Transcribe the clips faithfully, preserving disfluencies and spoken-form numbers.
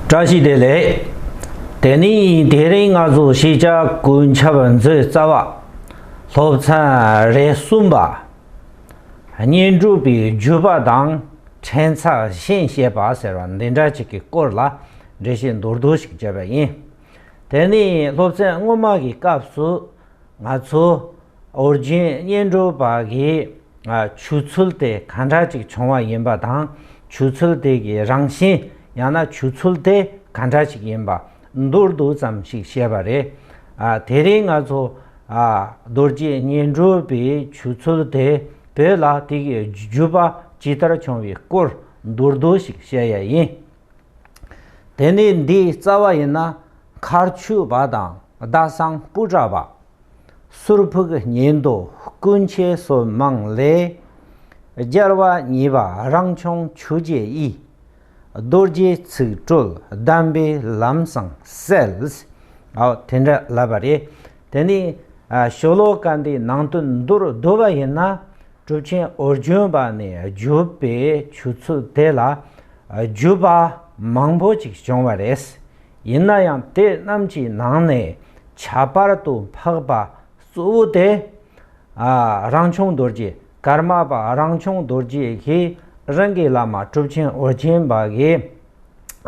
བཀྲ་ཤིས་བདེ་ལེགས། དེ་ནི་དེ་རིང་ང་ཚོ་གཞིས་ཆགས་ཀུན་ཁྱབ་མཛོད་རྩ་བ་སློབ་ཚན་རེ་གསུམ་པ། བསྙེན་སྒྲུབ་པའི་བརྒྱུད་པ་དང་ཕྲན་ཚེགས་གཞན་བཤད་པ་ཟེར་བ་འདི་འདྲ་ཅིག་གི་སྐོར་ལ་འགྲེལ་བཤད་མདོར་བསྡུས་ཤིག་བྱས་པ་ཡིན། དེ་ནི་སློབ་ཚན་སྔོན་མ་གི་སྐབས་སུ། ང་ཚོ་ཨོ་རྒྱན་བསྙེན་སྒྲུབ་པ་གི་ཨ་ཆོས་ཚུལ་དེ་ག་འདྲ་ཅིག་བྱུང་བ་ཡིན་པ་དང་། ཆོས་ཚུལ་དེ་གི་རང་བཞིན། ཡང་ན་ཆོས་ཚུལ་དེ་ག་འདྲ་ཅིག་ཡིན་པ་མདོར་བསྡུས་ཙམ་ཞིག་བཤད་པ་རེད། ཨ་དེ་རིང་ང་ཚོ་ཨ་རྡོ་རྗེ་བསྙེན་སྒྲུབ་པའི་ཆོས་ཚུལ་དེ་བོད་ལ་དེ་གི་བརྒྱུད་པ་ཇི་ལྟར་བྱུང་བའི་སྐོར་མདོར་བསྡུས་ཤིག་བཤད་ཡ་ཡིན། དེ་ནས་འདིའི་རྩ་བ་ཡིན་ན། མཁར་ཆུ་པ་དང་ཟླ་གསང་སྤུ་གྲ་པ། སུར་ཕུག་གཉན་དུ་ཀུན་མཁྱེན་སོ་མང་ལས། རྒྱལ་བ་གཉིས་པ་རང་བྱུང་ཆོས་རྗེ་ཡིས། རྡོ་རྗེ་ཚིག་དྲུག་གདམས་པའི་ལམ་བཟང་གསལ། ཨའོ་དེ་འདྲ་ལབ་པ་རེད། དེ་ནས་ཨ་ཤོ་ལོ་ཀ་འདིའི་ནང་དོན་མདོར་བསྡུ་བ་ཡིན་ན། གྲུབ་ཆེན་ཨོ་རྒྱན་པ་ནས་བརྒྱུད་པའི་ཆོས་ཚུལ་དེ་ལ་བརྒྱུད་པ་མང་པོ་ཅིག་བྱུང་བ་རེད། ཡིན་ན་ཡང་དེ་རྣམས་ཀྱི་ནང་ནས་ཁྱད་པར་དུ་འཕགས་པ་གཙོ་བོ་དེ། ཨ་རང་བྱུང་རྡོ་རྗེ། ཀརྨ་པ་རང་བྱུང་རྡོ་རྗེ་གིས་རང་གི་བླ་མ་གྲུབ་ཆེན་ཨོ་རྒྱན་པ་གིས་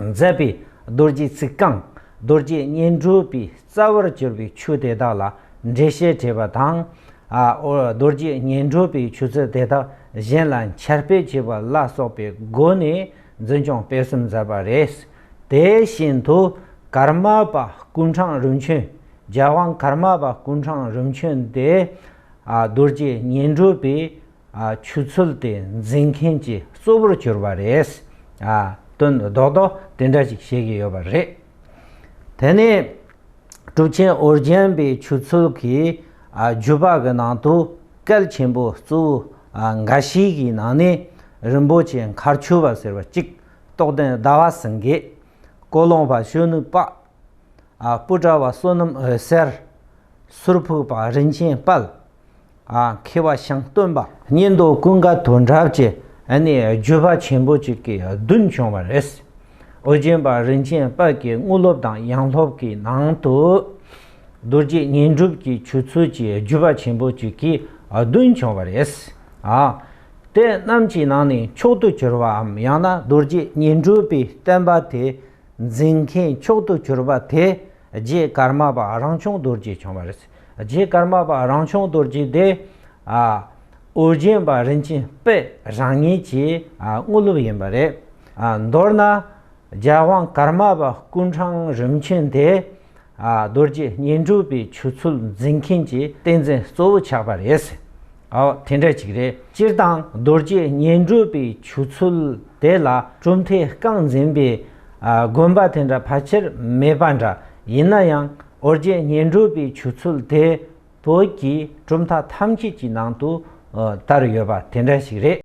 མཛད་པའི་རྡོ་རྗེ་ཚིག་རྐང་། རྡོ་རྗེ་བསྙེན་སྒྲུབ་པའི་རྩ་བར་གྱུར་པའི་ཆོས་དེ་དག་ལ་འགྲེལ་བཤད་བྲིས་པ་དང་། ཨ་ཨོ་རྡོ་རྗེ་བསྙེན་སྒྲུབ་པའི་ཆོས་ཚུལ་དེ་དག་གཞན་ལ་འཆར་སྤེལ་བྱེད་པ་ལ་སོགས་པའི་སྒོ་ནས་འཛིན་སྐྱོང་སྤེལ་གསུམ་མཛད་པ་རེད། དེ་བཞིན་དུ་ཀརྨ་པ་སྐུ་ཕྲེང་རིམ་བྱོན། རྒྱལ་དབང་ཀརྨ་པ་སྐུ་ཕྲེང་རིམ་བྱོན་དེ། ཨ་རྡོ་རྗེ་བསྙེན་སྒྲུབ་པའི་ཨ་ཆོས་ཚུལ་དེ་འཛིན་མཁན་གྱི་གཙོ་བོར་གྱུར་པ་རེད། ཨ་དོན་རྡོག་རྡོག་དེ་འདྲ་ཞིག་བཤད་ཀྱི་ཡོད་པ་རེད། དེ་ནས་གྲུབ་ཆེན་ཨོ་རྒྱན་པའི་ཆོས་ཚུལ་གྱི་ཨ་བརྒྱུད་པ་གི་ནང་དུ་གལ་ཆེན་པོ་གཙོ་བོ་ཨ་འགའ་ཞིག་གི་ནང་ནས་རིན་པོ་ཆེ་མཁར་ཆུ་པ་ཟེར་བ་གཅིག་རྟོགས་ལྡན་ཟླ་བ་སེང་གེ། ཀོ་ལོང་པ་གཞོན་ནུ་དཔལ། ཨ་སྤུ་གྲ་པ་བསོད་ནམས་འོད་ཟེར། སུར་ཕུག་པ་རིན་ཆེན་དཔལ། ཨ་མཁས་པ་ཞང་སྟོན་པ། གཉན་དུ་ཀུན་དགའ་དོན་གྲུབ་ཀྱི་ཨ་ནི་བརྒྱུད་པ་ཆེན་པོ་གཅིག་གི་བདུན་བྱུང་བ་རེད། ཨོ་རྒྱན་པ་རིན་ཆེན་དཔལ་གྱི་དངོས་སློབ་དང་ཡང་སློབ་ཀྱི་ནང་དུ། རྡོ་རྗེ་བསྙེན་སྒྲུབ་ཀྱི་ཆོས་ཚུལ་གྱི་བརྒྱུད་པ་ཆེན་པོ་གཅིག་གི་བདུན་བྱུང་བ་རེད། ཨ་དེ་རྣམས་ཀྱི་ནང་ནས་མཆོག་ཏུ་གྱུར་པའམ་ཡང་ན་རྡོ་རྗེ་བསྙེན་སྒྲུབ་པའི་བསྟན་པ་དེ། འཛིན་མཁན་མཆོག་ཏུ་གྱུར་པ་དེ་རྗེ་ཀརྨ་པ་རང་བྱུང་རྡོ་རྗེ་བྱུང་བ་རེད། རྗེ་ཀརྨ་པ་རང་བྱུང་རྡོ་རྗེ་དེ་ཨ་ཨོ་རྒྱན་པ་རིན་ཆེན་དཔལ་རང་ཉིད་ཀྱི་ཨ་དངོས་སློབ་ཡིན་པ་རེད། ཨ་མདོར་ན་རྒྱལ་དབང་ཀརྨ་པ་སྐུ་ཕྲེང་རིམ་བྱོན་དེ་ཨ་རྡོ་རྗེ་བསྙེན་སྒྲུབ་པའི་ཆོས་ཚུལ་འཛིན་མཁན་གྱི་བསྟན་འཛིན་གཙོ་བོ་ཆགས་པ་རེད། ཨོ་དེ་འདྲ་ཅིག་རེད། སྤྱིར་བཏང་རྡོ་རྗེ་བསྙེན་སྒྲུབ་པའི་ཆོས་ཚུལ་དེ་ལ་གྲུབ་མཐས་རྐང་འཛིན་པའི་ཨ་དགོན་པ་དེ་འདྲ་ཕལ་ཆེར་མེད་པ་འདྲ། ཡིན་ན་ཡང་ཨོ་རྒྱན་བསྙེན་སྒྲུབ་པའི་ཆོས་ཚུལ་དེ་བོད་ཀྱི་གྲུབ་མཐའ་ཐམས་ཅད་ཀྱི་ནང་དུ་ཨ་དར་ཡོད་པ་དེ་འདྲ་ཞིག་རེད།